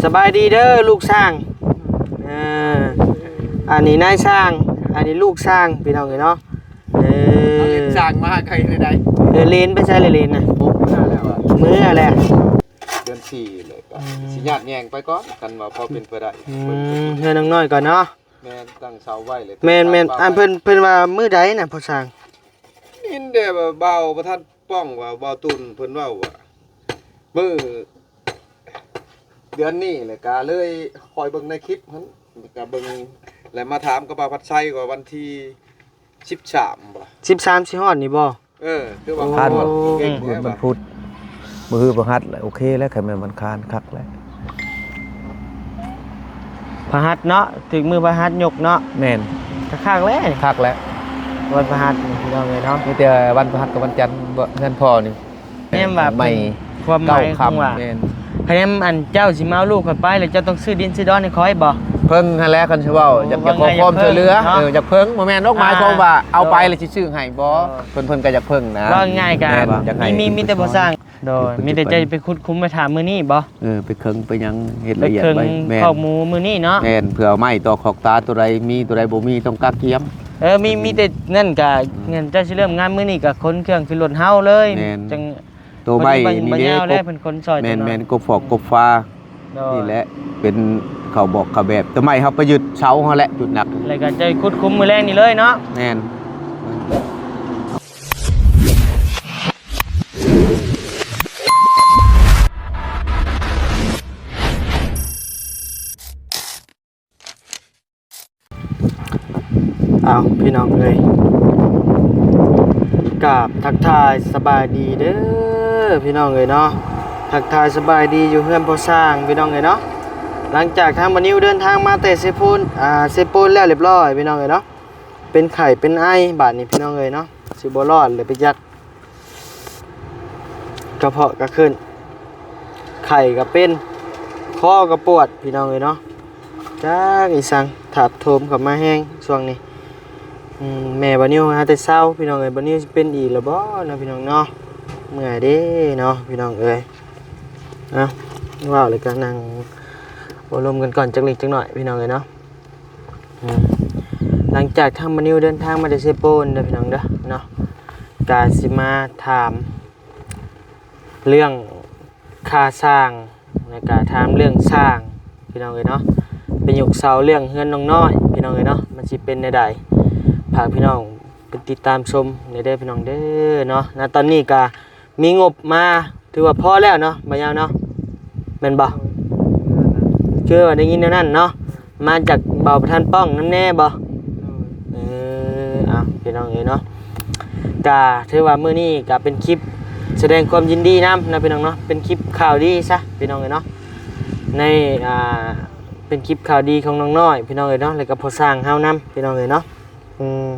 ສະບາຍດີເດີລູກຊ່າງ. ເອີ ອັນນີ້ນາຍຊ່າງ ອັນນີ້ລູກຊ່າງ ພີ່ນ້ອງເອີຍເນາະ. ເອີ ເອົາເຫຼັນຊ່າງມາໃຫ້ໃດ. ເອີ ເຫຼັນໄປໃສລະ ເຫຼັນນະ? ໂອ້ ເມື່ອແລ້ວ ເມື່ອແລ້ວ ເດືອນສີ່ເລີຍ. ອືມ ຊິຍາດແຍ່ງໄປກ່ອນ ຄັນວ່າພໍເປັນໄປໄດ້. ອືມ ເຮືອນນ້ອງນ້ອຍກ່ອນເນາະ. ແມ່ນ ຕັ້ງເສົາໄວ້ເລີຍ. ແມ່ນໆ ອັນເພິ່ນ ເພິ່ນວ່າມື້ໃດນະພໍ່ຊ່າງ? ຍິນແຕ່ວ່າບ່າວປະທານປ້ອງວ່າ ບ່າວຕຸນເພິ່ນເວົ້າວ່າ ມື້ເດືອນນີ້ແຫຼະ ກະເລີຍຄອຍເບິ່ງໃນຄລິບຫັ້ນ ກະເບິ່ງ ແລະມາຖາມກັບບ່າວພັດໄຊວ່າວັນທີສິບສາມບໍ່ ສິບສາມຊິຮອດນີ້ບໍ່? ເອີ ຄືວ່າ ໂອ້ ຜ່ານວັນ ເກັ່ງແທ້ ວັນພຸດ ມື້ຮືພະຫັດແຫຼະ ໂອເຄແລ້ວ ຄັນແມ່ນວັນຄານຄັກແລ້ວ. ພະຫັດເນາະ ຖືກມື້ພະຫັດຍົກເນາະ. ແມ່ນ ກະຄັກແລ້ວ ຄັກແລ້ວ ວັນພະຫັດນີ້ ພີ່ນ້ອງເອີຍເນາະ. ມີແຕ່ວັນພະຫັດກັບວັນຈັນ ເຮືອນພໍ່ນີ້ ແມ່ນວ່າ ຄວາມໝາຍຂອງວ່າ ແມ່ນ ຄັນແມ່ນອັນເຈົ້າຊິມາເອົາລູກຂ້ອຍໄປ ແລ້ວເຈົ້າຕ້ອງຊື້ດິນຊື້ດອນໃຫ້ຂ້ອຍບໍ່? ເພິ່ງຫັ້ນແຫຼະ ຄັນຊິເວົ້າ ໂອ້ ຢາກ ຢາກຂໍຄວາມຊ່ວຍເຫຼືອ. ເອີ ຢາກເພິ່ງ ບໍ່ແມ່ນດອກໝາຍຄວາມວ່າ ເອົາໄປແລ້ວຊິຊື້ໃຫ້ບໍ່? ເພິ່ນ ເພິ່ນກະຢາກເພິ່ງນະ. ເວົ້າງ່າຍກະ ແມ່ນ ຢາກໃຫ້ ມີ ມີແຕ່ບໍ່ສ້າງ ໂດຍ ມີແຕ່ເຈົ້າໄປຂຸດຂຸມໄປຖາມມື້ນີ້ບໍ່? ເອີ ໄປເຄິ່ງໄປຫຍັງ ເຮັດລະອຽດໄວ້. ແມ່ນ ຄອກໝູມື້ນີ້ເນາະ. ແມ່ນ ເພື່ອເອົາໄມ້ຕອກຄອກຕາ ໂຕໃດມີ ໂຕໃດບໍ່ມີ ຕ້ອງກະກຽມ. ເອີ ມີ ມີແຕ່ນັ້ນກະ ອືມ ເງິນເຈົ້າຊິເລີ່ມງານມື້ນີ້ກະຂົນເຄື່ອງຂຶ້ນລົດເຮົາເລີຍ. ແມ່ນ ຈັ່ງ ໂຕໄມ້ມີເດ້ ເພິ່ນຂົນຊ່ອຍ. ແມ່ນໆ ກົບຟອກ ອືມ ກົບຟ້າ. ໂດຍ ນີ້ແຫຼະ ເປັນເຂົາບອກເຂົາແບບ ແຕ່ໄມ້ເຮົາໄປຍຶດເສົາຫັ້ນແຫຼະ ຈຸດໜັກ ແລ້ວກໍຈະຂຸດຂຸມມື້ແລງນີ້ເລີຍເນາະ. ແມ່ນ. ເອົາ ພີ່ນ້ອງເອີຍ ກາບທັກທາຍສະບາຍດີເດີພີ່ນ້ອງເອີຍເນາະ. ທັກທາຍສະບາຍດີຢູ່ເຮືອນພໍ່ຊ່າງພີ່ນ້ອງເອີຍເນາະ. ຫຼັງຈາກທາງບ່າວນິວເດີນທາງມາແຕ່ເຊໂປນ ອ່າ ເຊໂປນແລ້ວລຽບລ້ອຍພີ່ນ້ອງເອີຍເນາະ. ເປັນໄຂ້ເປັນໄອບາດນີ້ພີ່ນ້ອງເອີຍເນາະ ຊິບໍ່ລອດເລີຍໄປຈັກ. ກະເພາະກະຂຶ້ນ ໄຂ້ກະເປັນ ຄໍກະປວດພີ່ນ້ອງເອີຍເນາະ. ຈັກອີ່ສັງຖາບໂຖມເຂົ້າມາແຮງຊ່ວງນີ້. ອືມ ແມ່ບ່າວນິວຫາແຕ່ເຊົາພີ່ນ້ອງເອີຍ ບ່າວນິວຊິເປັນອີກລະບໍ່ເນາະພີ່ນ້ອງເນາະ. ເມື່ອຍເດ້ເນາະພີ່ນ້ອງເອີຍ. ເອົ້າ ເວົ້າແລ້ວກະນັ່ງໂອ້ລົມກັນກ່ອນຈັກເລັກຈັກໜ້ອຍພີ່ນ້ອງເອີຍເນາະ. ອືມ ຫຼັງຈາກທາງບ່າວນິວເດີນທາງມາແຕ່ເຊໂປນເດີພີ່ນ້ອງເດີເນາະ ກະຊິມາຖາມເລື່ອງຄ່າຊ່າງ ແລ້ວກະຖາມເລື່ອງຊ່າງພີ່ນ້ອງເອີຍເນາະ. ໄປຍົກເສົາເລື່ອງເຮືອນນ້ອງນ້ອຍພີ່ນ້ອງເອີຍເນາະ ມັນຊິເປັນແນວໃດ ຝາກພີ່ນ້ອງໄປຕິດຕາມຊົມແດ່ເດີພີ່ນ້ອງເດີເນາະ. ນະຕອນນີ້ກະ ມີງົບມາຖືວ່າພໍແລ້ວເນາະ ບ່າວຍາວເນາະ ແມ່ນບໍ່? ຄືວ່າໄດ້ຍິນແນວນັ້ນເນາະ ມາຈາກບ່າວປະທານປ້ອງນຳແນ່ບໍ່? ເອີ ເອົາ ພີ່ນ້ອງເອີຍເນາະ ກະຖືວ່າມື້ນີ້ກະເປັນຄລິບສະແດງຄວາມຍິນດີນຳເນາະ ພີ່ນ້ອງເນາະ. ເປັນຄລິບຂ່າວດີຊະ ພີ່ນ້ອງເອີຍເນາະ ໃນ ອ່າ ເປັນຄລິບຂ່າວດີຂອງນ້ອງນ້ອຍ ພີ່ນ້ອງເອີຍເນາະ ແລ້ວກະພໍ່ຊ່າງເຮົານຳ ພີ່ນ້ອງເອີຍເນາະ. ອືມ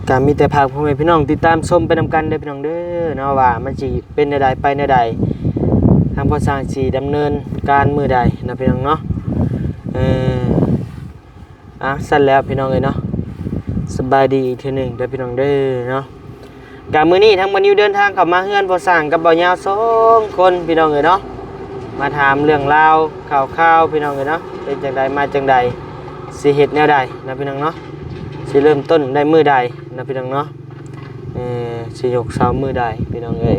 ກະມີແຕ່ຝາກພໍ່ແມ່ພີ່ນ້ອງຕິດຕາມຊົມໄປນຳກັນເດີພີ່ນ້ອງເດີເນາະ ວ່າມັນຊິເປັນແນວໃດໄປແນວໃດ ທາງພໍ່ຊ່າງຊິດຳເນີນການມື້ໃດເນາະ ພີ່ນ້ອງເນາະ. ເອີ ອ່າ ຊັ້ນແລ້ວພີ່ນ້ອງເອີຍເນາະ ສະບາຍດີອີກເທື່ອໜຶ່ງເດີພີ່ນ້ອງເດີເນາະ. ກະມື້ນີ້ທາງບ່າວນິວເດີນທາງເຂົ້າມາເຮືອນພໍ່ຊ່າງກັບບ່າວຍາວສອງຄົນພີ່ນ້ອງເອີຍເນາະ ມາຖາມເລື່ອງລາວຂ່າວຄາວພີ່ນ້ອງເອີຍເນາະ ເປັນຈັ່ງໃດມາຈັ່ງໃດ ຊິເຮັດແນວໃດເນາະພີ່ນ້ອງເນາະ ຊິເລີ່ມຕົ້ນໄດ້ມື້ໃດເນາະພີ່ນ້ອງເນາະ ເອີ ຊິຍົກເສົາມື້ໃດພີ່ນ້ອງເອີຍ.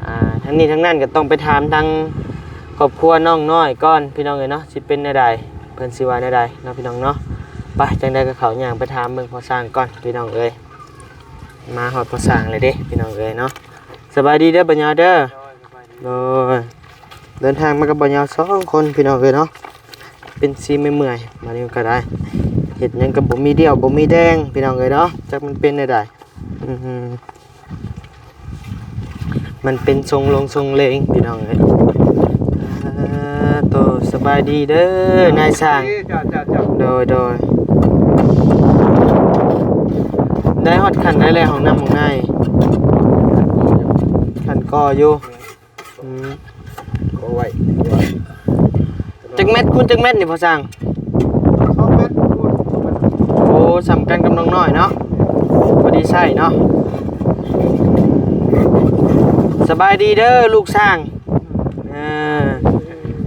ອ່າ ທັງນີ້ທັງນັ້ນກໍຕ້ອງໄປຖາມທາງຄອບຄົວນ້ອງນ້ອຍກ່ອນພີ່ນ້ອງເອີຍເນາະ ຊິເປັນແນວໃດ ເພິ່ນຊິວ່າແນວໃດເນາະພີ່ນ້ອງເນາະ. ໄປ ຈັ່ງໃດກໍເຂົ້າຍ່າງໄປຖາມເບິ່ງພໍ່ຊ່າງກ່ອນພີ່ນ້ອງເອີຍ. ມາຮອດພໍ່ຊ່າງແລ້ວເດ້ພີ່ນ້ອງເອີຍເນາະ. ສະບາຍດີເດີບ່າວຍາວເດີ. ໂດຍ ສະບາຍດີ. ໂດຍ ເດີນທາງມາກັບບ່າວຍາວສອງຄົນພີ່ນ້ອງເອີຍເນາະ. ເປັນຊິເມື່ອຍໆ ບາດນີ້ກໍໄດ້ ເຮັດຫຍັງກໍບໍ່ມີດຽວບໍ່ມີແດງພີ່ນ້ອງເອີຍເນາະ ຈັກມັນເປັນແນວໃດ. ອືມ ມັນເປັນຊົງລົງຊົງເລງພີ່ນ້ອງເອີຍ. ອ່າ ໂຕ ສະບາຍດີເດີນາຍຊ່າງ. ເຈົ້າ ເຈົ້າ ເຈົ້າ. ໂດຍ ໂດຍ. ໄດ້ຮອດຂັ້ນໃດແລ້ວ ຫ້ອງນ້ຳຫ້ອງໃນ? ຂັ້ນກໍຢູ່. ອືມ ກໍໄວ້ ຈັກແມັດຄູນຈັກແມັດນີ້ພໍ່ຊ່າງ? ສອງແມັດ. ໂອ້ ສ່ຳກັນກັບນ້ອງນ້ອຍເນາະ ພໍດີໃຊ້ເນາະ. ສະບາຍດີເດີລູກຊ່າງ. ເອີ ເອີ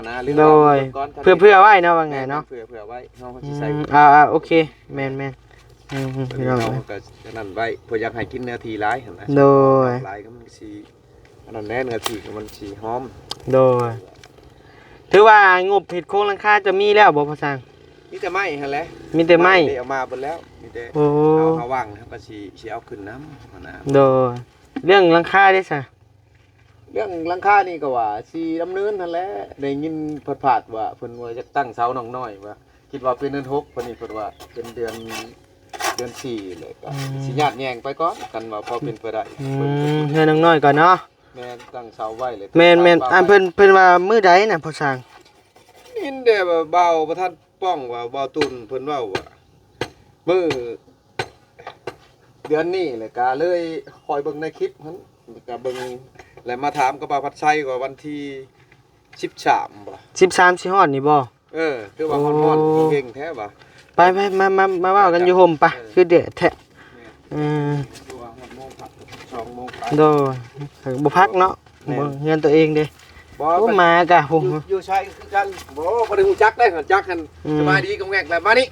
ຫັ້ນນະ ຫຼືວ່າ ໂດຍ ເບິ່ງກ່ອນ ເພື່ອ ເພື່ອໄວ້ເນາະ ວ່າງ່າຍເນາະ ແມ່ນໆ ເພື່ອ ເພື່ອໄວ້ ເຮົາ ເຮົາຊິໃສ່ ອືມ ອ່າໆ ໂອເຄ ແມ່ນໆ ອືມໆ ໂດຍ ພີ່ນ້ອງເອີຍ ເຮົາກໍອັນນັ້ນໄວ້ ເພື່ອຢາກໃຫ້ກິນເນື້ອທີ່ຫຼາຍຫັ້ນນະ ໂດຍ ຫຼາຍກໍມັນຊິ ອັນນັ້ນແຫຼະ ເນື້ອທີ່ກໍມັນຊິຫອມ ໂດຍ ຖືວ່າງົບເຮັດໂຄງຫຼັງຄາຈະມີແລ້ວບໍ່ພໍ່ຊ່າງ? ມີແຕ່ໄມ້ຫັ້ນແຫຼະ ມີແຕ່ໄມ້ ໄມ້ເດ້ ເອົາມາເບິດແລ້ວ ມີແຕ່ ໂອ້ ເຮົາ ເຮົາວ່າງ ເຮົາກໍຊິ ຊິເອົາຂຶ້ນນຳຫັ້ນນະ ໂດຍ ເລື່ອງຫຼັງຄາເດ້ຊະ? ເລື່ອງຫຼັງຄານີ້ກໍວ່າຊິດຳເນີນຫັ້ນແຫຼະ ໄດ້ຍິນພາດໆວ່າເພິ່ນວ່າຢາກຕັ້ງເສົານ້ອງນ້ອຍ ວ່າຄິດວ່າເປັນເດືອນຫົກ ບັດນີ້ເພິ່ນວ່າເປັນເດືອນ ເດືອນສີ່ແຫຼະ ກໍ ອືມ ຊິຍາດແຍ່ງໄປກ່ອນ ຄັນວ່າພໍເປັນໄປໄດ້ ອືມ ເຮືອນນ້ອງນ້ອຍກ່ອນເນາະ ແມ່ນ ຕັ້ງເສົາໄວ້ແລ້ວ ແມ່ນໆ ຕັ້ງເສົາໄວ້ ອັນເພິ່ນ ເພິ່ນວ່າມື້ໃດນະພໍ່ຊ່າງ? ຍິນແຕ່ວ່າບ່າວປະທານປ້ອງວ່າ ບ່າວຕຸນເພິ່ນເວົ້າວ່າ ມື້ເດືອນນີ້ແຫຼະ ກະເລີຍຄອຍເບິ່ງໃນຄລິບຫັ້ນ ກະເບິ່ງ ແລ້ວມາຖາມກັບບ່າວພັດໄຊວ່າວັນທີສິບສາມບໍ່ ສິບສາມຊິຮອດນີ້ບໍ່? ເອີ ຄືວ່າ ໂອ້ ຮ້ອນໆ ເກັ່ງແທ້ວ່າ ໄປໆ ມາ ມາ ມາເວົ້າກັນຢູ່ຮົ່ມປະ ເອີ ຄືແດດແທ້ ແມ່ນ ເອີ ຄືວ່າຮອດໂມງພັກ ສອງໂມງໄປ ໂດຍ ບໍ່ພັກເນາະ ແມ່ນ ເບິ່ງເຮືອນຕົວເອງເດ້ ບໍ່ ໂອ້ ໄປ ໝາກະ ຢູ່ ຢູ່ໃສກໍຄືກັນ ບໍ່ ບໍ່ໄດ້ຮູ້ຈັກເດ້ ຮູ້ຈັກຫັ້ນ ອືມ ສະບາຍດີກໍແງກແລ້ວ ມານີ້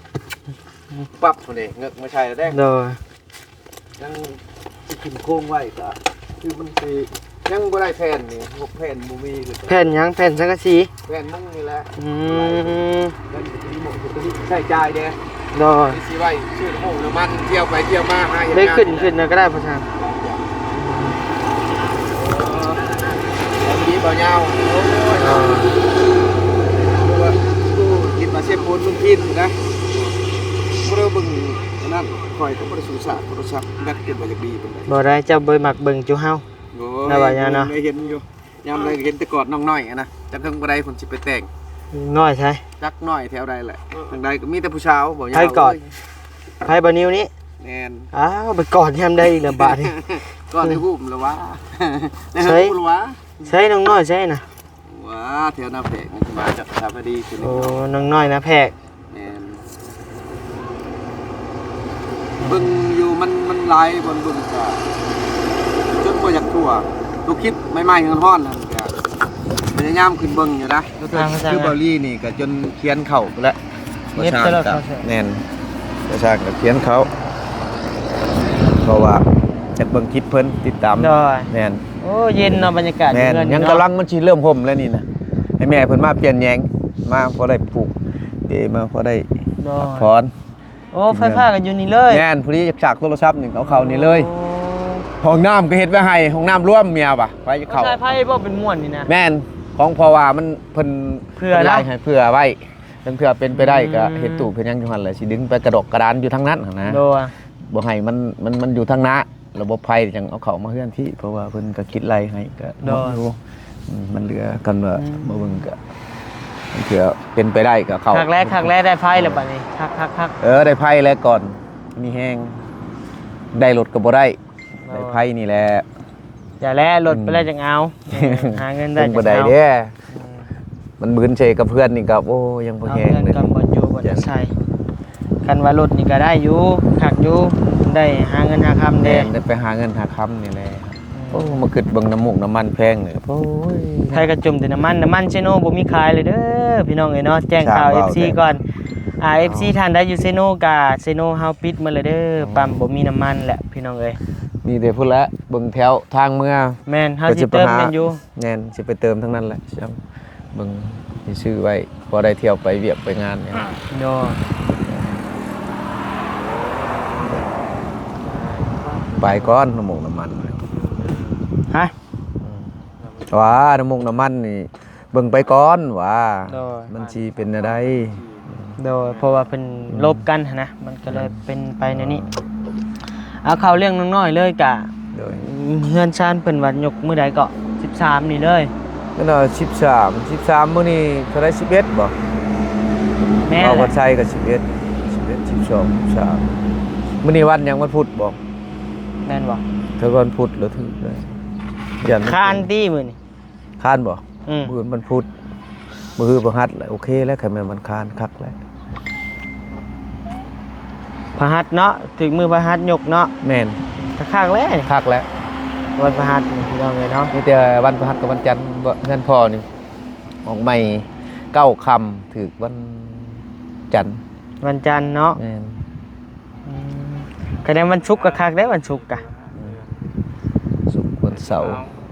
ປັບພຸ້ນເດ້ ເງີກມາໃສ່ແລ້ວເດ້ ໂດຍ ຍັງຊິຂຶ້ນໂຄງໄວ້ກໍຄືມັນຊິຍັງບໍ່ໄດ້ແຜ່ນນີ້ ພວກແຜ່ນບໍ່ມີຄືກັນ ແຜ່ນຫຍັງ? ແຜ່ນສັງກະສີ ແຜ່ນມຸງນີ້ແຫຼະ ອືມ ແຜ່ນຕົວນີ້ ຕົວນີ້ໃຊ້ຈ່າຍເດ້ ໂດຍ ຊິໄວ້ຊື້ນ້ຳມັນ ນ້ຳມັນ ທ່ຽວໄປທ່ຽວມາ ຫາເຮັດ ໄດ້ຂຶ້ນ ງານ ຂຶ້ນນະກໍໄດ້ພໍ່ຊ່າງ ເອີ ດີບໍ່ຍາວ ໂອ້ຍ ເອີ ຄືວ່າ ໂອ້ ຄິດວ່າເຊໂປນເມືອງພີນພຸ້ນນະ ບໍ່ໄດ້ເບິ່ງອັນນັ້ນ ຂ້ອຍກໍບໍ່ໄດ້ສຶກສາໂທລະສັບ ແບັດກໍບໍ່ຢາກດີປານໃດ ບໍ່ໄດ້ ເຈົ້າບໍ່ມັກເບິ່ງຈຸເຮົາ ໂອ້ຍ ນະວ່າຫຍັງເນາະ ໄດ້ເຫັນຢູ່ ຍາມໃດກໍເຫັນແຕ່ກອດນ້ອງນ້ອຍຫັ້ນນະ ຈັກເຖິງບໍ່ໄດ້ເພິ່ນຊິໄປແຕ່ງ ນ້ອຍໃສ? ຈັກນ້ອຍແຖວໃດແຫຼະ ທາງໃດກໍມີແຕ່ຜູ້ສາວ ບໍ່ຍາວ ໃຜກອດ? ເອີຍ ໃຜ? ບ່າວນິວນີ້? ແມ່ນ ອ້າວ ໄປກອດຍາມໃດອີກລະບາດນີ້ ກອດໃນຮູບລະຫວາ ໃສ? ໃສນ້ອງນ້ອຍໃສນະ? ຫວາ ແຖວນາແພກ ມັນຊິມາຈາກສາວນາດີຂຶ້ນ ໂອ້ ນ້ອງນ້ອຍນາແພກ ແມ່ນ ເບິ່ງຢູ່ ມັນ ມັນຫຼາຍບ່ອນເບິ່ງກະຈົນບໍ່ຢາກທົ່ວ ຕົວຄລິບໃໝ່ໆ ຮ້ອນໆ ຫັ້ນກະພະຍາຍາມຂຶ້ນເບິ່ງຢູ່ນະ ຄື ຄືບ່າວລີນີ້ກະຈົນຂຽນເຂົ້າພຸ້ນແຫຼະ ເນັດຕະຫຼອດ ແມ່ນ ບ່າວຊ່າງກະຂຽນເຂົ້າ ເພາະວ່າຢາກເບິ່ງຄລິບເພິ່ນ ຕິດຕາມ ໂດຍ ແມ່ນ ໂອ້ ເຢັນເນາະ ບັນຍາກາດ ແມ່ນ ເຮືອນ ຍັງ ເນາະ ກຳລັງ ມັນຊິເລີ່ມຮົ່ມແລ້ວນີ້ນະ ໃຫ້ແມ່ເພິ່ນມາປ່ຽນແຍງ ມາພໍໄດ້ປູກເດ ມາພໍໄດ້ ໂດຍ ພັກຜ່ອນ ໂອ້ ໄຟຟ້າກໍຢູ່ນີ້ເລີຍ. ແມ່ນ ພໍດີຈາກສາກໂທລະສັບນີ້ເອົາເຂົ້ານີ້ເລີຍ. ໂອ້ ຫ້ອງນ້ຳກໍເຮັດໄວ້ໃຫ້ ຫ້ອງນ້ຳລວມເມຍວ່າ ໄວ້ເຂົ້າ. ສາຍໄຟບໍ່ເປັນມ້ວນນີ້ນະ? ແມ່ນ ຂອງ ເພາະວ່າມັນ ເພິ່ນ ເຜື່ອເນາະ ເພິ່ນໄລ່ໃຫ້ເຜື່ອໄວ້ ເຖິງເທື່ອເປັນໄປໄດ້ກໍ ອືມ ເຮັດຕູ້ເຮັດຫຍັງຢູ່ຫັ້ນແຫຼະ ຊິດຶງໄປກະດອກກະດານຢູ່ທາງນັ້ນຫັ້ນນະ. ໂດຍ ບໍ່ໃຫ້ມັນ ມັນ ມັນຢູ່ທາງໜ້າ ລະບົບໄຟຈັ່ງເອົາເຂົ້າມາເຮືອນພີ້ ເພາະວ່າເພິ່ນກໍຄິດໄລ່ໃຫ້ກໍ ໂດຍ ໝົດຢູ່. ອືມ ມັນເຫຼືອ ຄັນວ່າ ອືມ ບໍ່ເບິ່ງກໍ ເທື່ອເປັນໄປໄດ້ກໍເຂົ້າ. ຄັກແລ້ວ ຄັກແລ້ວ ໄດ້ໄຟແລ້ວບັດນີ້ ຄັກໆໆ. ເອີ ໄດ້ໄຟແລ້ວກ່ອນ ມີແຮງ ໄດ້ລົດກໍບໍ່ໄດ້ ໂດຍ ໄດ້ໄຟນີ້ແຫຼະ. ຢ່າແລ້ວ ລົດໄປແລ້ວ ອືມ ຈັ່ງເອົາ ເອີ ຫາເງິນໄດ້ ເປັນບໍ່ໄດ້ເດ້. ອືມ ມັນບືນໃສ່ກັບເພື່ອນນີ້ກໍ ໂອ້ ຍັງບໍ່ແຮງເລີຍ ເອົາເຮືອນກ່ອນ ບ່ອນຢູ່ບ່ອນອາໄສ. ຄັນວ່າລົດນີ້ກໍໄດ້ຢູ່ ຄັກຢູ່ ໄດ້ຫາເງິນຫາຄຳແດ່. ແມ່ນ ໄດ້ໄປຫາເງິນຫາຄຳນີ້ແຫຼະ. ອືມ ໂອ້ ມາຄິດເບິ່ງນ້ຳມູກນ້ຳມັນແພງນີ້ ໂອ້ຍ ໃຜກໍຈົ່ມແຕ່ນ້ຳມັນ ນ້ຳມັນເຊໂນບໍ່ມີຂາຍເລີຍເດີ ພີ່ນ້ອງເອີຍເນາະ. ແຈ້ງຂ່າວ ເອັຟຊີ ກ່ອນ ອ່າ ເອັຟຊີ ທ່ານໃດຢູ່ເຊໂນກະ ເຊໂນເຮົາປິດໝົດແລ້ວເດີ. ອໍ ປ້ຳບໍ່ມີນ້ຳມັນແຫຼະ ພີ່ນ້ອງເອີຍ ມີແຕ່ພຸ້ນແຫຼະ ເບິ່ງແຖວທາງເມືອ. ແມ່ນ ເຮົາຊິເຕີມແມ່ນຢູ່. ແມ່ນ ຊິໄປເຕີມທາງນັ້ນແຫຼະ ຊິເບິ່ງ ຊິຊື້ໄວ້ ພໍໄດ້ທ່ຽວໄປວຽກໄປງານນີ້. ໂດຍ ໄປກ່ອນ ນ້ຳມົກນ້ຳມັນ. ຮະ? ອືມ ວ່ານ້ຳມົກນ້ຳມັນນີ້ ເບິ່ງໄປກ່ອນວ່າ ໂດຍ ມັນຊິເປັນແນວໃດ. ໂດຍ ເພາະວ່າເພິ່ນ ອືມ ລົບກັນຫັ້ນນະ ມັນກໍເລີຍເປັນໄປແນວນີ້. ເອົາ ເອົາເຂົ້າເລື່ອງນ້ອງນ້ອຍເລີຍກະ ໂດຍ ເຮືອນຊານເພິ່ນວ່າຍົກມື້ໃດເກາະ? ສິບສາມນີ້ເລີຍ. ເພິ່ນວ່າສິບສາມ ສິບສາມ ມື້ນີ້ເທົ່າໃດ? ສິບເອັດບໍ່? ແມ່ນແຫຼະ ເອົາວັນໄຊກໍສິບເອັດ ສິບເອັດ ສິບສອງ ສິບສາມ. ມື້ນີ້ວັນຫຍັງ? ວັນພຸດບໍ່? ແມ່ນບໍ່? ຖ້າວັນພຸດລະຖືກເລີຍ ຢ້ານ ຄານຕິມື້ນີ້. ຄານບໍ່? ອືມ ມື້ອື່ນວັນພຸດ ມື້ຮືພະຫັດແຫຼະ ໂອເຄແລ້ວ ຄັນແມ່ນວັນຄານຄັກແລ້ວ. ພະຫັດເນາະ ຖືກມື້ພະຫັດຍົກເນາະ. ແມ່ນ ກໍຄັກແລ້ວ ຄັກແລ້ວ ວັນພະຫັດນີ້ ພີ່ນ້ອງເອີຍເນາະ. ມີແຕ່ວັນພະຫັດກັບວັນຈັນ ເຮືອນພໍ່ນີ້ອອກໃໝ່ເກົ້າຄ່ຳ ຖືກວັນຈັນ ວັນຈັນເນາະ. ແມ່ນ. ອືມ ຄະແນນວັນສຸກກໍຄັກເດ້ ວັນສຸກກະ ອືມ ສຸກ ວັນເສົາ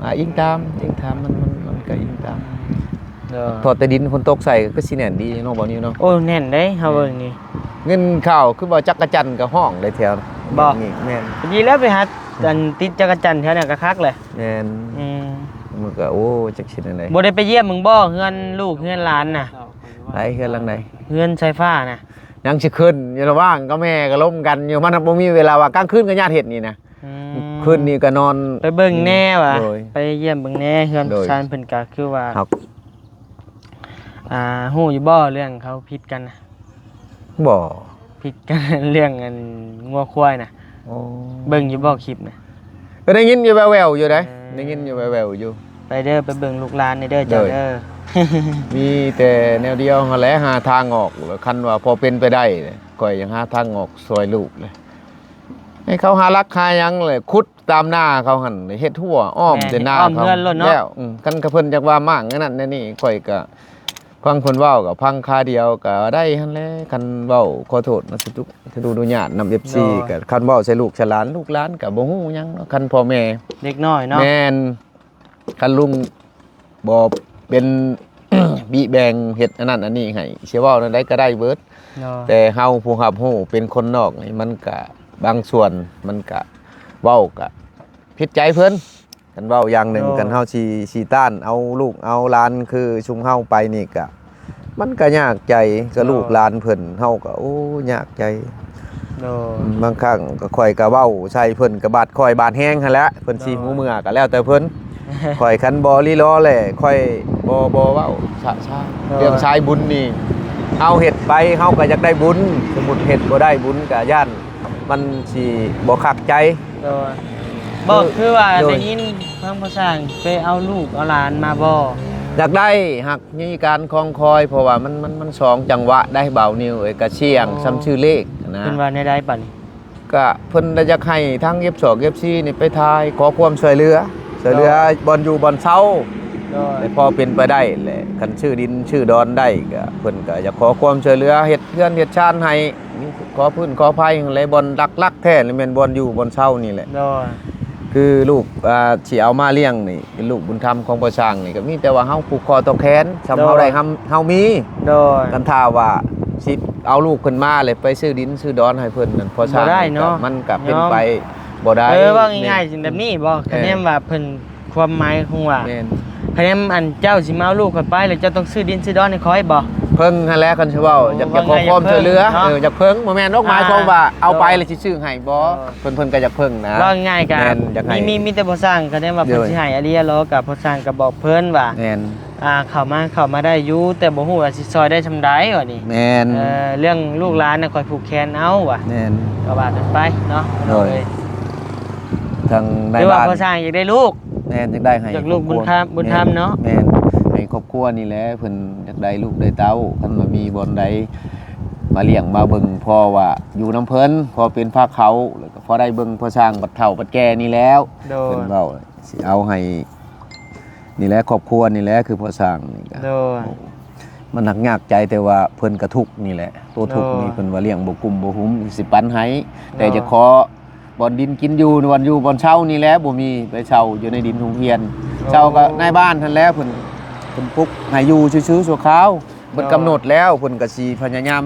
ອ່າ ອີງຕາມ ອີງຕາມ ມັນ ມັນ ມັນກໍອີງຕາມ. ເອີ ທອດໃຕ້ດິນ ຝົນຕົກໃສ່ກໍຄືຊິແໜ້ນດີເນາະ ບ່າວນິວເນາະ. ໂອ້ ແໜ້ນເດ້ ເຮົາເບິ່ງນີ້ ເງິນເຂົ້າຄືວ່າຈັກກະຈັ່ນກໍຮ້ອງໄດ້ແຖວນີ້. ບໍ່? ແມ່ນ ພໍດີແລ້ວໄປຫາ ອັນ ຕິດຈັກກະຈັ່ນແຖວນັ້ນກໍຄັກແຫຼະ. ແມ່ນ. ອືມ ມັນກໍ ໂອ້ ຈັກຊິແນວໃດ ບໍ່ໄດ້ໄປຢ້ຽມເບິ່ງບໍ່ ເຮືອນລູກເຮືອນຫຼານນະ? ໃຜ? ເຮືອນຫຼັງໃດ? ເຮືອນສາຍຟ້ານະ. ຍັງຊິຂຶ້ນຢູ່ລະຫວ່າງກັບແມ່ກໍລົມກັນຢູ່ ມັນບໍ່ມີເວລາວ່າ ກາງຄືນກໍຍາດເຮັດນີ້ນະ. ອືມ ຄືນນີ້ກໍນອນ ໄປເບິ່ງແດ່ວ່າ ໂດຍ ໄປຢ້ຽມເບິ່ງແດ່ ເຮືອນ ໂດຍ ຊານເພິ່ນກໍຄືວ່າ ອ່າ ຮູ້ຢູ່ບໍ່ເລື່ອງເຂົາຜິດກັນນະ? ບໍ່ ຜິດກັນເລື່ອງອັນງົວຄວາຍນະ. ໂອ້ ເບິ່ງຢູ່ບໍ່ຄລິບນະ? ກໍໄດ້ຍິນຢູ່ແວ່ວໆຢູ່ເດ້. ເອີ ໄດ້ຍິນຢູ່ແວ່ວໆຢູ່. ໄປເດີ ໄປເບິ່ງລູກຫຼານແດ່ເດີ ເຈົ້າເດີ. ມີແຕ່ແນວດຽວຫັ້ນແຫຼະ ຫາທາງອອກ. ຄັນວ່າພໍເປັນໄປໄດ້ ຂ້ອຍຢາກຫາທາງອອກຊ່ອຍລູກເລີຍ ໃຫ້ເຂົາຫາຫຼັກຫາຫຍັງແຫຼະ ຂຸດຕາມນາເຂົາຫັ້ນ ເຮັດຮົ້ວອ້ອມແຕ່ນາເຂົາ ແລ້ວ. ອືມ ຄັນເພິ່ນຢາກວ່າມ້າງອັນນັ້ນແນວນີ້ ຂ້ອຍກໍຟັງເພິ່ນເວົ້າ ກໍຟັງຄາວດຽວກໍໄດ້ຫັ້ນແຫຼະ. ຄັນເວົ້າ ຂໍໂທດນະ ສະດຸ ສະດຸອະນຸຍາດນຳ ເອັຟຊີ ໂດຍ ກໍຄັນເວົ້າໃສ່ລູກໃສ່ຫຼານ ລູກຫຼານກໍບໍ່ຮູ້ຫຍັງເນາະ ຄັນພໍ່ແມ່ ເດັກນ້ອຍເນາະ. ແມ່ນ. ຄັນລຸງບໍ່ເປັນບີແບ່ງເຮັດອັນນັ້ນອັນນີ້ໃຫ້ ຊິເວົ້າແນວໃດກໍໄດ້ເບິດ. ໂດຍ ແຕ່ເຮົາຜູ້ຮັບຮູ້ເປັນຄົນນອກນີ້ ມັນກະບາງສ່ວນມັນກະເວົ້າກະຜິດໃຈເພິ່ນ. ຄັນເວົ້າຢ່າງໜຶ່ງ ໂດຍ ຄັນເຮົາຊິ ຊິຕ້ານເອົາລູກເອົາຫຼານຄືຊຸມເຮົາໄປນີ້ກະ ມັນກໍຍາກໃຈກັບ ໂດຍ ລູກຫຼານເພິ່ນ ເຮົາກໍ ໂອ້ ຍາກໃຈ. ໂດຍ ບາງຄັ້ງກໍຂ້ອຍກໍເວົ້າໃສ່ເພິ່ນ ກໍບາດຂ້ອຍບາດແຮງຫັ້ນແຫຼະ ເພິ່ນຊິ ໂດຍ ຮູ້ເມື່ອກໍແລ້ວແຕ່ເພິ່ນ. ຂ້ອຍຄັນບໍ່ລີລໍແຫຼະ ຂ້ອຍບໍ່ ບໍ່ເວົ້າຊະຊາ. ໂດຍ ເລື່ອງສາຍບຸນນີ້ ເຮົາເຮັດໄປ ເຮົາກໍຢາກໄດ້ບຸນ. ສົມມຸດເຮັດບໍ່ໄດ້ບຸນ ກໍຢ້ານມັນຊິບໍ່ຄັກໃຈ. ໂດຍ ບໍ່ ຄື ຄືວ່າ ໂດຍ ໄດ້ຍິນທາງພໍ່ຊ່າງໄປເອົາລູກເອົາຫຼານມາບໍ່? ຢາກໄດ້ ຫາກມີການຄອງຄອຍ ເພາະວ່າມັນ ມັນ ມັນສອງຈັງຫວະໄດ໋ ບ່າວນິວເອີຍ ກະສ່ຽງ ອໍ ສ່ຳຊື່ເລກນະ. ເພິ່ນວ່າແນວໃດບັດນີ້? ກະເພິ່ນລະຢາກໃຫ້ທາງເອັຟສອງ ເອັຟຊີ ນີ້ໄປຖ່າຍ ຂໍຄວາມຊ່ວຍເຫຼືອ ຊ່ວຍເຫຼືອ ໂດຍ ບ່ອນຢູ່ບ່ອນເຊົາ. ໂດຍ ແຕ່ພໍເປັນໄປໄດ້ແຫຼະ ຄັນຊື້ດິນຊື້ດອນໄດ້ ກະເພິ່ນກະຢາກຂໍຄວາມຊ່ວຍເຫຼືອ ເຮັດເຮືອນເຮັດຊານໃຫ້ ມີຂໍພື້ນຂໍໄພ ແລະ ບ່ອນຫຼັກໆແທ້ລະແມ່ນບ່ອນຢູ່ບ່ອນເຊົານີ້ແຫຼະ. ໂດຍ ຄືລູກ ອ່າ ຊິເອົາມາລ້ຽງນີ້ ເປັນລູກບຸນທຳຂອງພໍ່ຊ່າງນີ້ ກໍມີແຕ່ວ່າເຮົາຜູກຂໍ້ຕໍ່ແຂນ ສ່ຳເຮົາໄດ້ ໂດຍ ເຮົາ ເຮົາມີ. ໂດຍ ຄັນຖ້າວ່າຊິ ເອົາລູກເພິ່ນມາແລ້ວໄປຊື້ດິນຊື້ດອນໃຫ້ເພິ່ນນັ້ນ ພໍສ້າງ ບໍ່ໄດ້ເນາະ ມັນກະເປັນໄປບໍ່ໄດ້. ເອີ ເວົ້າງ່າຍໆ ແບບນີ້ບໍ່? ເອີ ຄະແນນວ່າເພິ່ນ ຄວາມໝາຍຂອງວ່າ ແມ່ນ ຄະແນນ ອັນເຈົ້າຊິມາເອົາລູກຂ້ອຍໄປ ແລ້ວເຈົ້າຕ້ອງຊື້ດິນຊື້ດອນໃຫ້ຂ້ອຍບໍ່? ເພິ່ງຫັ້ນແຫຼະ ຄັນຊິເວົ້າ ໂອ້ ຢາກ ຢາກຂໍຄວາມຊ່ວຍເຫຼືອ ເວົ້າງ່າຍຢາກເພິ່ງເນາະ ເອີ ຢາກເພິ່ງ ບໍ່ແມ່ນອອກໝາຍຄວາມວ່າ ເອີ ເອົາໄປແລ້ວຊິຊື້ໃຫ້ ບໍ່ ເອີ ເພິ່ນ ເພິ່ນກໍຢາກເພິ່ງນະ ເວົ້າງ່າຍໆ ກໍ ແມ່ນ ຢາກໃຫ້ ມີ ມີ ມີແຕ່ພໍ່ຊ່າງ ຄະແນນວ່າເພິ່ນ ໂດຍ ຊິໃຫ້ອີ່ຫຼີແລ້ວ ກໍພໍ່ຊ່າງກໍບອກເພິ່ນວ່າ ແມ່ນ ອ່າ ເຂົ້າມາ ເຂົ້າມາໄດ້ຢູ່ ແຕ່ບໍ່ຮູ້ວ່າຊິຊ່ອຍໄດ້ສ່ຳໃດ ວ່ານີ້ ແມ່ນ ເອີ ເລື່ອງລູກຫຼານນະ ຂ້ອຍຜູກແຂນເອົາ ວ່າ ແມ່ນ ກໍວ່າກັນໄປເນາະ ໂດຍ ເອີຍ ທາງນາຍບ້ານ ຄືວ່າພໍ່ຊ່າງຢາກໄດ້ລູກ ແມ່ນ ຢາກໄດ້ໃຫ້ ຢາກລູກບຸນທຳ ບຸນທຳເນາະ ແມ່ນ ໃຫ້ຄອບຄົວນີ້ແຫຼະ ເພິ່ນຢາກໄດ້ລູກໄດ້ເຕົ້າ ຄັນວ່າມີບ່ອນໃດມາລ້ຽງມາເບິ່ງ ພໍວ່າຢູ່ນຳເພິ່ນ ພໍເປັນພາເຂົາ ແລ້ວກໍພໍໄດ້ເບິ່ງພໍ່ຊ່າງບັດເຖົ້າບັດແກ່ນີ້ແລ້ວ ໂດຍ ເພິ່ນເວົ້າ ຊິເອົາໃຫ້ ນີ້ແຫຼະ ຄອບຄົວນີ້ແຫຼະ ຄືພໍ່ຊ່າງນີ້ກະ ໂດຍ ໂອ້ ມັນໜັກຍາກໃຈ ແຕ່ວ່າເພິ່ນກະທຸກນີ້ແຫຼະ ໂຕທຸກນີ້ ໂດຍ ເພິ່ນວ່າລ້ຽງບໍ່ກຸ້ມບໍ່ຫຸ້ມ ຊິປັນໃຫ້ ໂດຍ ແຕ່ຈະຂໍບ່ອນດິນກິນຢູ່ ບ່ອນຢູ່ບ່ອນເຊົານີ້ແຫຼະ ບໍ່ມີ ໄປເຊົ່າຢູ່ໃນດິນໂຮງຮຽນ ໂອ້ ເຊົ່າກໍນາຍບ້ານຫັ້ນແຫຼະ ເພິ່ນ ເພິ່ນປຸກໃຫ້ຢູ່ຊື່ໆຊົ່ວຄາວ ເບິດ ໂດຍ ກຳນົດແລ້ວ ເພິ່ນກໍຊິພະຍາຍາມ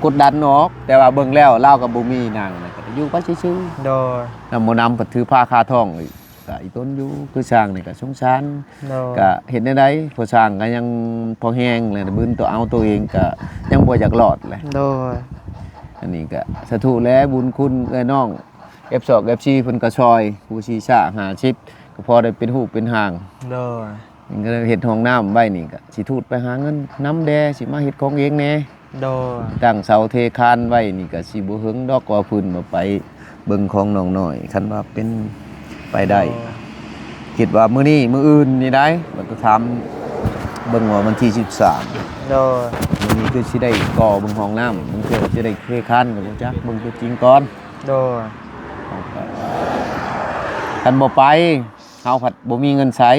ກົດດັນອອກ ແຕ່ວ່າເບິ່ງແລ້ວລາວກໍບໍ່ມີນາງ ກໍຢູ່ໄປຊື່ໆ ໂດຍ ນຳບໍ່ນຳ ເພິ່ນຖືພາຄາທ້ອງອີກ ກະອີຕົນຢູ່ ຄືຊ່າງນີ້ກະສົງສານ ໂດຍ ກະເຮັດແນວໃດ ພໍ່ຊ່າງກະຍັງພໍແຮງແຫຼະ ບືນໂຕເອົາໂຕເອງກະຍັງບໍ່ຢາກລອດແຫຼະ ໂດຍ ອັນນີ້ກະສາທຸແຫຼະ ບຸນຄຸນເອື້ອຍນ້ອງ ເອັຟ ສອງ ເອັຟ ສີ່ ເພິ່ນກະຊ່ອຍ ຜູ້ສີ່ສາຫ້າສິບ ກະພໍໄດ້ເປັນຮູບເປັນຮ່າງ ໂດຍ ກໍເຮັດຫ້ອງນ້ຳໄວ້ນີ້ກະຊິທູດໄປຫາເງິນນຳແດ່ ຊິມາເຮັດຂອງເອງແດ່ ໂດຍ ຕັ້ງເສົາເທຄານໄວ້ນີ້ກະຊິບໍ່ເຫິງດອກ ວ່າພື້ນວ່າໄປເບິ່ງຂອງນ້ອງນ້ອຍ ຄັນວ່າເປັນໄປໄດ້ ໂດຍ ຄິດວ່າມື້ນີ້ມື້ອື່ນນີ້ໄດ໋ ວ່າຈະຖາມເບິ່ງວ່າວັນທີສິບສາມ ໂດຍ ມື້ນີ້ຄືຊິໄດ້ກໍ່ເບິ່ງຫ້ອງນ້ຳ ບາງເທື່ອກໍຈະໄດ້ເທຄານກໍບໍ່ຈັກ ເບິ່ງຕົວຈິງກ່ອນ ໂດຍ ຄັນບໍ່ໄປ ເຮົາພັດບໍ່ມີເງິນໃຊ້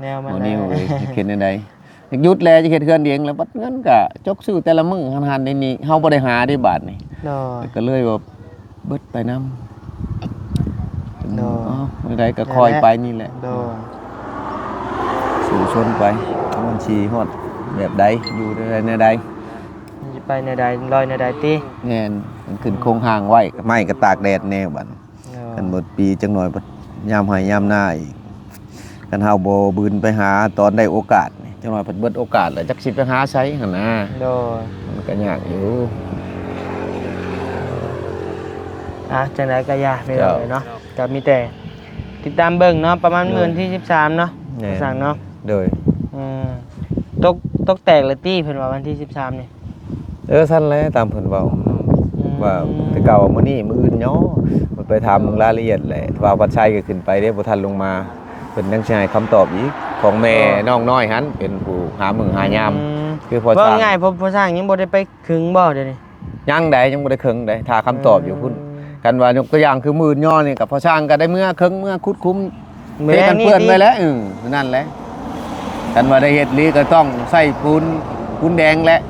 ແນວມັນ ບໍ່ ແຫຼະ ນິວເອີຍ ເຮັດແນວໃດ? ຢາກຢຸດແຫຼະ ຈະເຮັດເຮືອນເອງແລ້ວ ບັດເງິນກະຈົກຊື້ແຕ່ລະມື້ຫັ້ນໆ ນີ້ ເຮົາບໍ່ໄດ້ຫາເດ້ບາດນີ້ ໂດຍ ກໍເລີຍວ່າເບິດໄປນຳ ໂດຍ ເອົາ ແນວໃດກໍຄ່ອຍໄປນີ້ແຫຼະ ໂດຍ ສູ້ຊົນໄປ ມັນຊິຮອດແບບໃດ ຢູ່ແນວໃດ ມັນຊິໄປແນວໃດ ລອຍແນວໃດຕິ ແມ່ນ ມັນຂຶ້ນໂຄງຮ່າງໄວ້ ໄມ້ກໍຕາກແດດແດ່ບັດ ໂດຍ ຄັນໝົດປີຈັກໜ່ອຍ ຍາມໄຮ່ຍາມນາອີກ ຄັນເຮົາບໍ່ບືນໄປຫາຕອນໄດ້ໂອກາດນີ້ ຈັກໜ່ອຍເພິ່ນເບິດໂອກາດແລ້ວ ຈັກຊິໄປຫາໃສຫັ້ນນະ ໂດຍ ມັນກໍຍາກຢູ່ ອ່ະ ຈັ່ງໃດກໍຢ່າ ພີ່ນ້ອງເອີຍເນາະ ກໍມີແຕ່ຕິດຕາມເບິ່ງເນາະ ປະມານ ໂດຍ ມື້ວັນທີສິບສາມເນາະ ແມ່ນ ວ່າຊັ້ນເນາະ ໂດຍ ອືມ ຕົກ ຕົກແຕກແລ້ວຕິ ເພິ່ນວ່າວັນທີສິບສາມນີ້ ເອີ ຊັ້ນແຫຼະ ຕາມເພິ່ນເວົ້າ ອືມ ວ່າແຕ່ເກົ່າມື້ນີ້ມື້ອື່ນຍໍ ເພິ່ນໄປຖາມເບິ່ງລາຍລະອຽດແຫຼະ ວ່າວັດໄຊກໍຂຶ້ນໄປເດ້ ບໍ່ທັນລົງມາ ເພິ່ນຍັງຊິໃຫ້ຄຳຕອບອີກ ຂອງແມ່ ອໍ ນ້ອງນ້ອຍຫັ້ນ ເປັນຜູ້ຫາມື້ຫາຍາມ ອືມ ຄືພໍ່ ເວົ້າ ຊ່າງ ງ່າຍໆ ພໍ່ ພໍ່ຊ່າງຍັງບໍ່ໄດ້ໄປເຄິ່ງບໍ່ດຽວນີ້? ຍັງໃດ ຍັງບໍ່ໄດ້ເຄິ່ງໃດ ຖ້າຄຳຕອບຢູ່ພຸ້ນ ເອີ ຄັນວ່າຍົກຕົວຢ່າງຄືມື້ອື່ນຍໍນີ້ ກໍພໍ່ຊ່າງກໍໄດ້ເມືອເຄິ່ງ ເມືອຂຸດຂຸມ ເທກັນເປື້ອນໄວ້ແຫຼະ ເອີ ນັ້ນແຫຼະ ຄັນວ່າໄດ້ເຮັດອີ່ຫຼີກໍຕ້ອງໃຊ້ປູນ ປູນແດງແຫຼະ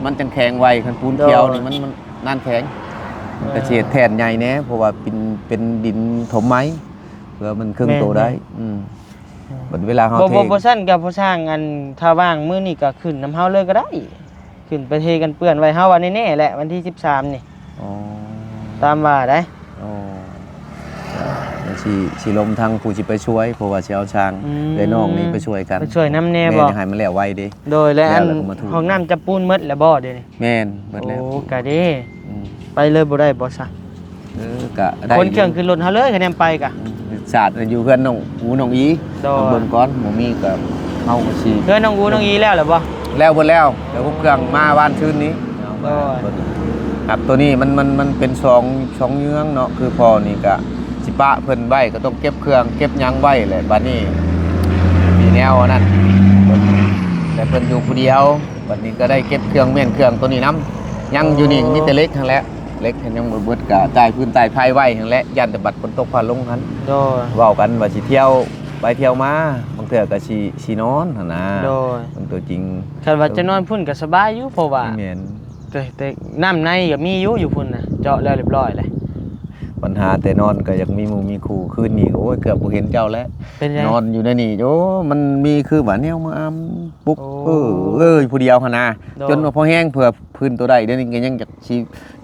ມັນຈັ່ງແຂງໄວ ຄັນປູນຂຽວນີ້ ໂດຍ ມັນ ມັນນານແຂງ ເອີ ກໍຊິເຮັດແທ່ນໃຫຍ່ແດ່ ເພາະວ່າເປັນ ເປັນດິນຖົມໄມ້ ເພື່ອມັນເຄິ່ງໂຕໄດ້ ແມ່ນໆ ອືມ ອືມ ບັດເວລາເຮົາ ບໍ່ ເທ ບໍ່ ບໍ່ຊັ້ນກໍພໍ່ຊ່າງ ອັນ ຖ້າວ່າງມື້ນີ້ກໍຂຶ້ນນຳເຮົາເລີຍກໍໄດ້ ຂຶ້ນໄປເທກັນເປື້ອນໄວ້ ເຮົາວ່າແນ່ໆແຫຼະ ວັນທີສິບສາມນີ້ ອໍ ຕາມວ່າໄດ໋ ອໍ ຊິ ຊິລົມທາງຜູ້ຊິໄປຊ່ວຍ ເພາະວ່າຊິເອົາຊ່າງ ອືມ ເອື້ອຍນ້ອງນີ້ໄປຊ່ວຍກັນ ໄປຊ່ວຍນຳແດ່ບໍ່? ແມ່ນ ໃຫ້ມັນແລ້ວໄວເດ້ ໂດຍ ແລ້ວອັນ ແລ້ວແລ້ວກໍມາທຸບ ຫ້ອງນ້ຳຈະປູນໝົດແລ້ວບໍ່ດຽວນີ້? ແມ່ນ ໝົດແລ້ວ ໂອ້ ກະເດ້ ອືມ ໄປເລີຍບໍ່ໄດ້ບໍ່ຊະ? ເອີ ກະໄດ້ ຂົນເຄື່ອງຂຶ້ນລົດເຮົາເລີຍ ຄະແນນໄປກະ ອືມ ສາດຢູ່ເຮືອນນ້ອງອູນ້ອງອີ ໂດຍ ເບິ່ງກ່ອນ ບໍ່ມີກໍເຮົາກໍຊິ ເຮືອນນ້ອງອູນ້ອງອີແລ້ວແລ້ວບໍ່? ແລ້ວເບິດແລ້ວ ແລ້ວຫົບເຄື່ອງມາວານຊືນນີ້ ໂດຍ ຄັບ ໂຕນີ້ມັນ ມັນ ມັນເປັນສອງ ສອງເຍືອງເນາະ ຄືພໍ່ນີ້ກະຊິປະເພິ່ນໄວ້ ກໍຕ້ອງເກັບເຄື່ອງເກັບຫຍັງໄວ້ແຫຼະ ບັດນີ້ມີແນວອັນນັ້ນ ແຕ່ເພິ່ນຢູ່ຜູ້ດຽວ ບັດນີ້ກໍໄດ້ເກັບເຄື່ອງແມ່ນເຄື່ອງໂຕນີ້ນຳ ຍັງຢູ່ນີ້ ໂອ້ ມີແຕ່ເຫຼັກຫັ້ນແຫຼະ ເຫຼັກຍັງບໍ່ເບິດ ກະຕ່າຍພື້ນຕ່າຍໄພໄວ້ຫັ້ນແຫຼະ ຢ້ານແຕ່ບັດຝົນຕົກຟ້າລົງຫັ້ນ ໂດຍ ເວົ້າກັນວ່າຊິທ່ຽວໄປທ່ຽວມາ ບາງເທື່ອກໍຊິ ຊິນອນຫັ້ນນະ ໂດຍ ມັນຕົວຈິງ ຄັນວ່າຈະນອນພຸ້ນກໍສະບາຍຢູ່ ເພາະວ່າ ແມ່ນ ແຕ່ ແຕ່ນ້ຳໃນກໍມີຢູ່ ຢູ່ພຸ້ນນະ ເຈາະແລ້ວຮຽບຮ້ອຍແລ້ວ ບັນຫາແຕ່ນອນກໍຢາກມີໝູ່ມີຄູ່ ຄືນນີ້ ໂອ້ຍ ເກືອບບໍ່ເຫັນເຈົ້າແລ້ວ ເປັນຫຍັງ? ນອນຢູ່ໃນນີ້ ໂອ້ ມັນມີຄືວ່າແນວມາອຳປຸກ ໂອ້ ເອີ ເອີ ຜູ້ດຽວຫັ້ນນະ ໂດຍ ຈົນວ່າພໍແຮງ ເພື່ອພື້ນໂຕໄດ້ ດຽວນີ້ກໍຍັງຢາກຊິ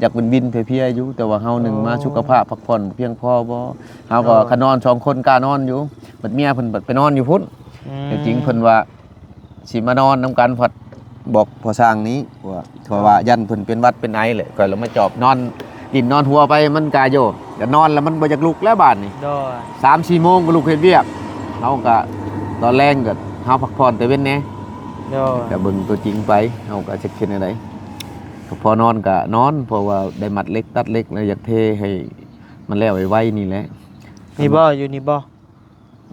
ຢາກວິນໆເພຍໆຢູ່ ແຕ່ວ່າເຮົາໜຶ່ງມາ ໂອ້ ສຸຂະພາບພັກຜ່ອນບໍ່ພຽງພໍບໍ່ ເຮົາກໍ ໂດຍ ຄັນນອນສອງຄົນກ້ານອນຢູ່ ບັດເມຍເພິ່ນບັດໄປນອນຢູ່ພຸ້ນ ອືມ ແຕ່ຈິງເພິ່ນວ່າ ຊິມານອນນຳກັນ ພັດບອກພໍ່ຊ່າງນີ້ວ່າ ເພາະວ່າຢ້ານເພິ່ນເປັນຫວັດເປັນໄອແຫຼະ ຂ້ອຍລະມາຈອບນອນ ດິ້ນນອນຫົວໄປ ມັນກະໂຍ ກະນອນລະມັນບໍ່ຢາກລຸກແລ້ວບາດນີ້ ໂດຍ ສາມສີ່ໂມງກໍລຸກເຮັດວຽກ ເຮົາກະຕອນແລງກໍເຮົາພັກຜ່ອນແຕ່ເວັນແດ່ ໂດຍ ກະເບິ່ງຕົວຈິງໄປ ເຮົາກະຈັກເຮັດແນວໃດ ກໍພໍນອນກະນອນ ເພາະວ່າໄດ້ມັດເຫຼັກຕັດເຫຼັກ ແລ້ວຢາກເທໃຫ້ມັນແລ້ວໄວໆນີ້ແຫຼະ ນີ້ບໍ່ ຢູ່ນີ້ບໍ່?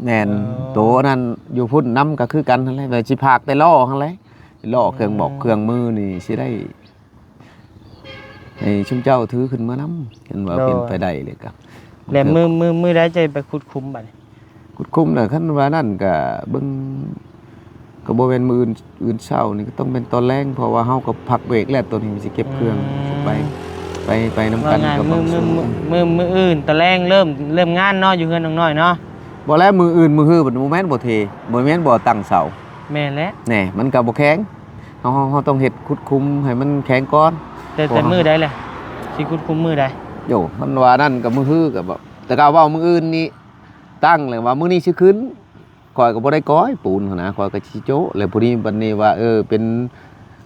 ແມ່ນ ເອີ ໂຕນັ້ນຢູ່ພຸ້ນນຳກໍຄືກັນຫັ້ນແຫຼະ ແຕ່ຊິພາກແຕ່ລໍ້ຫັ້ນແຫຼະ ລໍ້ເຄື່ອງບອກ ອືມ ເຄື່ອງມືນີ້ຊິໄດ້ໃຫ້ຊຸມເຈົ້າຖືຂຶ້ນມານຳ ຄັນວ່າ ໂດຍ ເປັນໄປໄດ້ເລີຍກໍ ແລ້ວມື້ ມື້ ມື້ໃດຈະໄປຂຸດຂຸມບັດນີ້? ຂຸດຂຸມແລ້ວ ຄັນວ່ານັ້ນກໍເບິ່ງ ກໍບໍ່ແມ່ນມື້ອື່ນ ອື່ນເຊົ້ານີ້ ກໍຕ້ອງແມ່ນຕອນແລງ ເພາະວ່າເຮົາກໍພັກເບຣກແລ້ວ ຕອນນີ້ຊິເກັບເຄື່ອງ ອືມ ໄປ ໄປ ໄປນຳກັນ ວ່າງ່າຍ ກັບ ມື້ ມື້ ມື້ ມື້ອື່ນຕອນແລງເລີ່ມ ເລີ່ມງານເນາະ ຢູ່ເຮືອນນ້ອງນ້ອຍເນາະ ບໍ່ແລ້ວ ມື້ອື່ນມື້ຮືບັດບໍ່ແມ່ນບໍ່ເທ ບໍ່ແມ່ນບໍ່ຕັ້ງເສົາ ແມ່ນແຫຼະ ແນ່ ມັນກໍບໍ່ແຂງ ເຮົາ ເຮົາ ເຮົາຕ້ອງເຮັດຂຸດຂຸມໃຫ້ມັນແຂງກ່ອນ ແຕ່ ແຕ່ມື້ໃດແຫຼະ ຊິຂຸດຂຸມມື້ໃດ? ໂຢ ຄັນວ່ານັ້ນກໍມື້ຮືກໍບໍ່ ແຕ່ກໍເວົ້າມື້ອື່ນນີ້ ຕັ້ງແລ້ວວ່າມື້ນີ້ຊິຂຶ້ນ ຂ້ອຍກໍບໍ່ໄດ້ກ້ອຍປູນຫັ້ນນະ ຂ້ອຍກໍຊິໂຈະ ແລ້ວພໍດີບັດນີ້ວ່າ ເອີ ເປັນ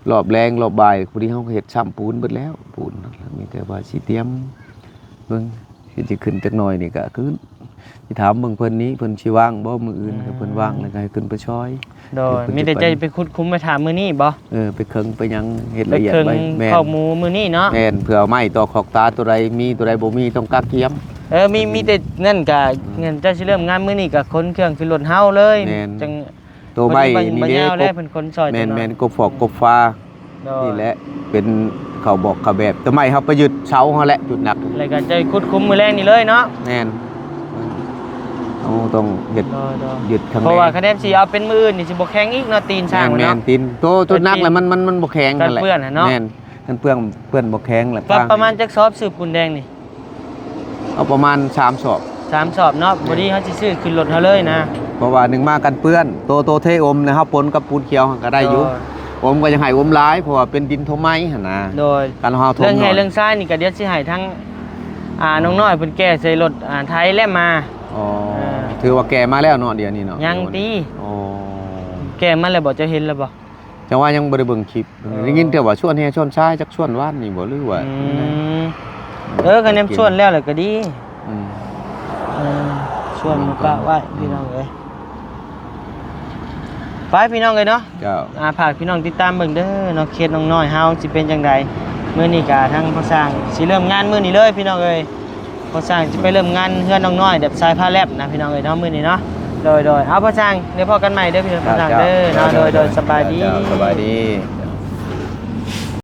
ຮອບແລງຮອບບ່າຍ ພໍດີເຮົາກໍເຮັດຊ້ຳປູນເບິດແລ້ວ ປູນ ມີແຕ່ວ່າຊິຕຽມເບິ່ງ ຊິ ຊິຂຶ້ນຈັກໜ້ອຍນີ້ກໍຂຶ້ນ ຊິຖາມເບິ່ງເພິ່ນນີ້ ເພິ່ນຊິວ່າງບໍ່ມື້ອື່ນ ອືມ ຄັນເພິ່ນວ່າງແລ້ວກໍໃຫ້ຂຶ້ນໄປຊ່ອຍ ໂດຍ ເພິ່ນ ມີແຕ່ ຊິໄປ ເຈົ້າໄປຂຸດຂຸມໄປຖາມມື້ນີ້ບໍ່? ເອີ ໄປເຄິ່ງໄປຫຍັງ ເຮັດລະອຽດໄວ້ ແມ່ນ ຄອກໝູມື້ນີ້ເນາະ ແມ່ນ ເພື່ອໄມ້ຕໍ່ຄອກຕາ ຕົວໃດມີ ຕົວໃດບໍ່ມີ ຕ້ອງກະກຽມ ເອີ ມີ ມີແຕ່ນັ້ນກະ ອືມ ເງິນເຈົ້າຊິເລີ່ມງານມື້ນີ້ກະຂົນເຄື່ອງຂຶ້ນລົດເຮົາເລີຍ ແມ່ນ ຈັ່ງ ໂຕໄມ້ນີ້ເດ້ ບໍ່ຍາວແລ້ວ ກົບ ເພິ່ນຂົນຊ່ອຍ ແມ່ນ ແມ່ນ ກົບຟອກ ອືມ ກົບຟ້າ ໂດຍ ນີ້ແຫຼະ ເປັນເຂົາບອກເຂົາແບບ ແຕ່ໄມ້ເຮົາໄປຍຶດເສົາເຮົາແຫຼະ ຈຸດໜັກ ແລ້ວກໍຈະຂຸດຂຸມມື້ແລງນີ້ເລີຍເນາະ ແມ່ນ ເຮົາຕ້ອງເຮັດ ໂດຍ ໂດຍ ຍຶດຄັ້ງແລກ ເພາະວ່າຄັນແມ່ນຊິເອົາເປັນມື້ອື່ນນີ້ຊິບໍ່ແຂງອີກເນາະ ຕີນຊ່າງ ແມ່ນ ເນາະ ແມ່ນ ຕີນ ໂຕ ໂຕໜັກແຫຼະ ມັນ ມັນ ມັນບໍ່ແຂງ ກັນເປື້ອນຫັ້ນແຫຼະເນາະ ແມ່ນ ກັນເປື້ອນ ເປື້ອນບໍ່ແຂງແຫຼະ ປະ ປະມານຈັກສອບ ສືບປູນແດງນີ້? ເອົາປະມານສາມສອບ ສາມສອບເນາະ ແມ່ນ ພໍດີເຮົາຊິຊື້ຂຶ້ນລົດເຮົາເລີຍນະ ເພາະວ່າໜຶ່ງມາກັນເປື້ອນ ໂຕ ໂຕເທອົມນະ ເຮົາປົນກັບປູນຂຽວຫັ້ນກໍໄດ້ຢູ່ ໂດຍ ອົມກໍຢາກໃຫ້ອົມຫຼາຍ ເພາະວ່າເປັນດິນຖົມໄມ້ຫັ້ນນະ ໂດຍ ຄັນເຮົາຖົມ ເລື່ອງແຮ່ເລື່ອງຊາຍນີ້ກໍດຽວຊິໃຫ້ທາງ ອ່າ ນ້ອງນ້ອຍເພິ່ນແກ່ໃສ່ລົດ ອ່າ ໄຖແລ້ວມາ ອໍ ເອີ ຖືວ່າແກ່ມາແລ້ວເນາະ ດຽວນີ້ເນາະ ຍັງຕິ ອໍ ແກ່ມາແລ້ວບໍ່ ເຈົ້າເຫັນແລ້ວບໍ່? ຈັ່ງວ່າຍັງບໍ່ໄດ້ເບິ່ງຄລິບ ເອີ ໄດ້ຍິນແຕ່ວ່າຊວນແຮ່ຊວນຊາຍ ຈັກຊວນວານນີ້ບໍ່ ຫຼືວ່າ ອືມ ເອີ ຄັນແມ່ນຊວນແລ້ວລະກໍດີ ອືມ ເອີ ຊວນມາປະໄວ້ ອືມ ພີ່ນ້ອງເອີຍ ໄປພີ່ນ້ອງເອີຍເນາະ ເຈົ້າ ອ່າ ຝາກພີ່ນ້ອງຕິດຕາມເບິ່ງເດີເນາະ ເຂດນ້ອງນ້ອຍເຮົາຊິເປັນຈັ່ງໃດ ມື້ນີ້ກະທາງພໍ່ຊ່າງຊິເລີ່ມງານມື້ນີ້ເລີຍ ພີ່ນ້ອງເອີຍ ພໍ່ຊ່າງຊິໄປເລີ່ມງານເຮືອນນ້ອງນ້ອຍແບບສາຍຟ້າແລັບນະ ພີ່ນ້ອງເອີຍເນາະ ມື້ນີ້ເນາະ ໂດຍ ໂດຍ ເອົາພໍ່ຊ່າງ ດຽວພໍ້ກັນໃໝ່ເດີພີ່ນ້ອງ ພໍ່ຊ່າງເດີເນາະ ເຈົ້າ ໂດຍ ໂດຍ ໂດຍ ສະບາຍດີ ເຈົ້າ ສະບາຍດີ.